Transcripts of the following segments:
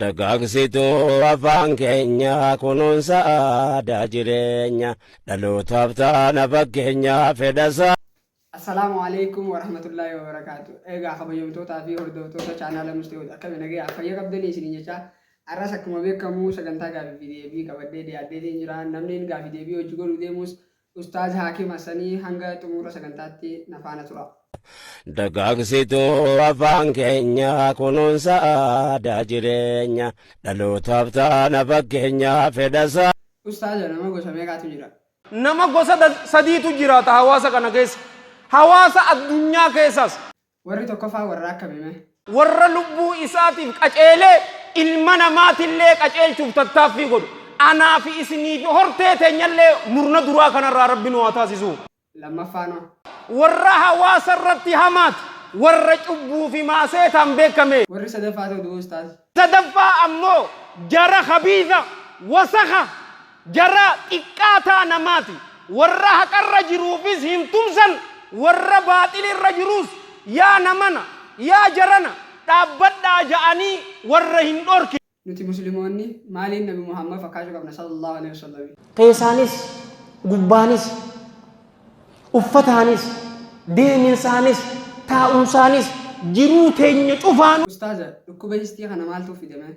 Dagaagsituu afaan keenya kunuunsa aadaa jireenya dhalootaaf taana fakkeenya fedhasaa. Assalaamu alaikum warahmatullaahi wabarakaatu. Egaa kabajamtootaa fi hordoftoota chaanaala Musteewot, akkami, nagayaa, fayya qabdanii isiniin jecha, har'as akkuma beekamu sagantaa gaafii fi deebii qabadhee dhiyaadheetiin jira. Namni gaafii deebii hojii godhuu deemus Ustaaz Haakim Hassanii. Hanga xumura sagantaatti na faana tura. Dagaagsituu afaan keenya kunuunsa aadaa jireenya dhalootaaf taana fakkeenya fedhasaa. Ustaaza, nama gosa meeqaatu jira? Nama gosa sadiitu jiraata hawaasa kana keessa. Hawaasa addunyaa keessas. Warri tokkoffaa warra akkamime? Warra lubbuu isaatiif qaceelee ilma namaatillee qaceelchuuf tattaaffii godhu. Anaa fi isinii fi hortee teenyallee murna duraa kanarraa Rabbi nu haa taasisu. Lammaffaanoo? Warra hawaasa irratti hamaati. Warra cubbuu fi maaseetaan beekame. Warri sadaffaa ta'u du'u, Ustaaz? Sadaffaa ammoo jara khabiisa, wasakha, jara xiqqaataa namaati. Warra haqarra jiruufis hin tumsan, warra baaxilirra jiruus yaa namana, yaa jarana, dhaabbadhaa ja'anii warra hin dhorkine. Nuti Musliimoonni maaliin Nabi Muhammad fakkaachuu qabna, sallallahu alaihi wasallam? Keessaanis, gubbaanis, uffataanis, deeminsaanis, taa'umsaanis, jiruu teenya cufaanuu. Ustaaza, dhukkuba histii kana maaltu fidame?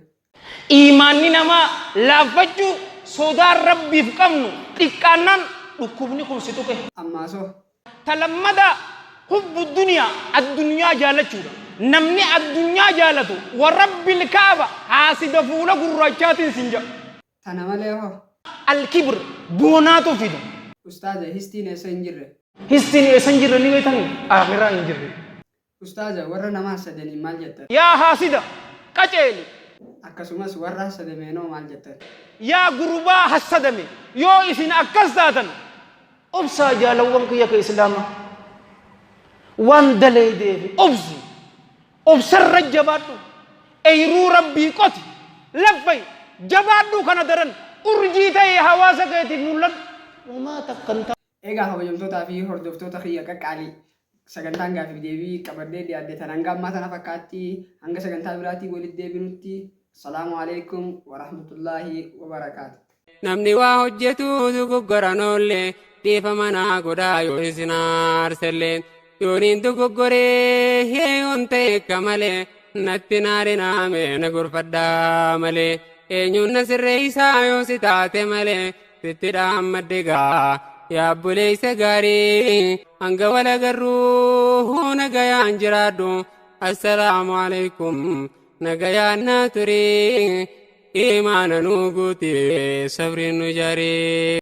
Iimaanni namaa laaffachuu, sodaan Rabbiif qabnu xiqqaannaan dhukkubni kun si tuqe. Ammaasoo? Ta lammadaa, hubbu duniyaa, addunyaa jaalachuudha. Namni addunyaa jaalatu, wa Rabbil Ka'aba, haasida fuula gurraachaatiin sin ja'a. Tana malee hoo? Al-kibr, boonaatu fida. Ustaaza, histiin eessa hin jirre? Histiin eessa hin jirre ni beektanii? Aakhiraa hin jirre. Ustaaza, warra nama hassadaniin maal jettan? Yaa haasida, qaceeli. Akkasumas warra hassadameenoo maal jettan? Yaa gurbaa hassadame, yoo isin akkas taatan obsaa. Jaalawwan kiyya ka Islaamaa, waan daleeydeefi obsi, obsarra jabaadhu, eyruu Rabbii qoti, laffay, jabaadhu, kana daran urjii ta'ee hawaasa keetiif mul'adhu. Homaa takka hin Egaa kabajamtootaa fi hordoftoota kiyya qaqqaalii, sagantaan gaafiif deebii qabadhee dhiyaadhe tan hanga ammaa tana fakkaatti. Hanga sagantaa biraatiin walitti deebinutti, assalaamu alaikum warahmatullaahi wabarakaatu. Namni waa hojjetu dogoggoran oolle, dhiifama naa godhaa yoo isin aarsellee. Yooniin dogoggoree yoon ta'e akka malee natti naarinaame, na gorfadhaa malee. Eenyuun na sirreessaa yoo si taate malee? Sitti dhaammadde gaa, yaa obboleessa gaarii, hanga wal agarruu nagayaan jiraadhu. Assalaamu alaikum, nagayaan naa turii. Imaana nuu guuti, sabriin nu jaarii.